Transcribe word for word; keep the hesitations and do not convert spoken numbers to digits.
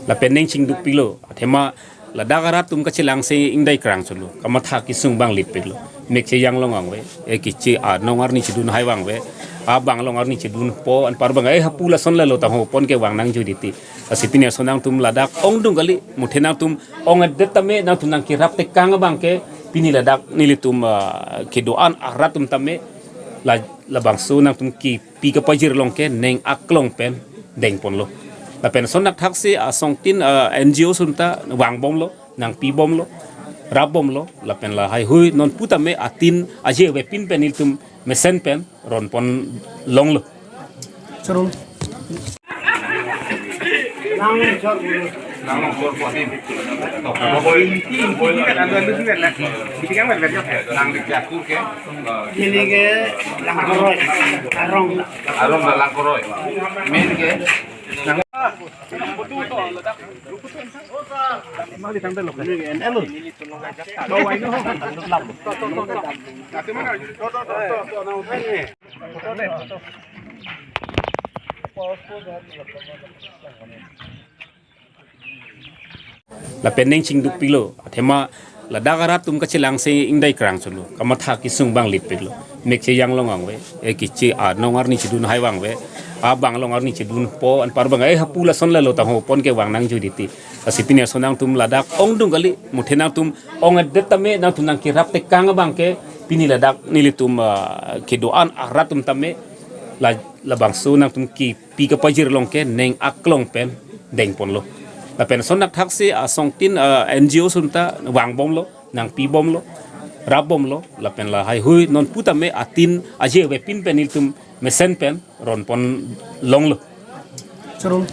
Lapen ning chingduk pilo, athema ladak arat atum kachelang si ingdai krang chotlo, kamatha kesung bang lip pilo. Mek cheyang long angve, e kiche anong arni chedun hai vangve, abang long arni chedunpo, anpar bang e hapu lason lelo tangho pon ke vang nangji titi. Lasi pini ason nangtum ladak ongdung kali, muthe nangtum ong-edet tame nangtum nangkerap tekang abang ke, pini ladak nelitum, ah, kedo-an arat atum tame, la, labangso nangtum kipi kapajir along ke ning aklong pen dengponlo. Lapen ason thakthak si asongtin, ah, N G O atum ta vangbomlo, nangpibomlo, rapbomlo, lapen lahai hui non pu tame atin aje avepin pen nelitum mesen pen ronpon longlo. Chorong. Nang di jaku ke? Ini ke Langkoroi, Arong. Arong da Langkoroi. Main ke? Lapen ning chingduk pilo, athema ladak arat atum kachelang si ingdai krang chotlo, kamatha kesung bang lip pilo. Mek cheyang long angve, e kiche anong arni chedun hai vangve, abang long arni chedunpo, anpar bang e hapu lason lelo tangho pon ke vang nangji titi. Lasi pini ason nangtum ladak ongdung kali, muthe nangtum ong-edet tame nangtum nangkerap tekang abang ke, pini ladak nelitum, ah, kedo-an arat atum tame, la, labangso nangtum kipi kapajir along ke ning aklong pen dengponlo. Lapen ason thakthak si asongtin, ah, N G O atum ta vangbomlo, nangpibomlo, rapbomlo, lapen lahai hui non pu tame atin aje avepin pen nelitum mesen pen ronpon longlo. Chorong.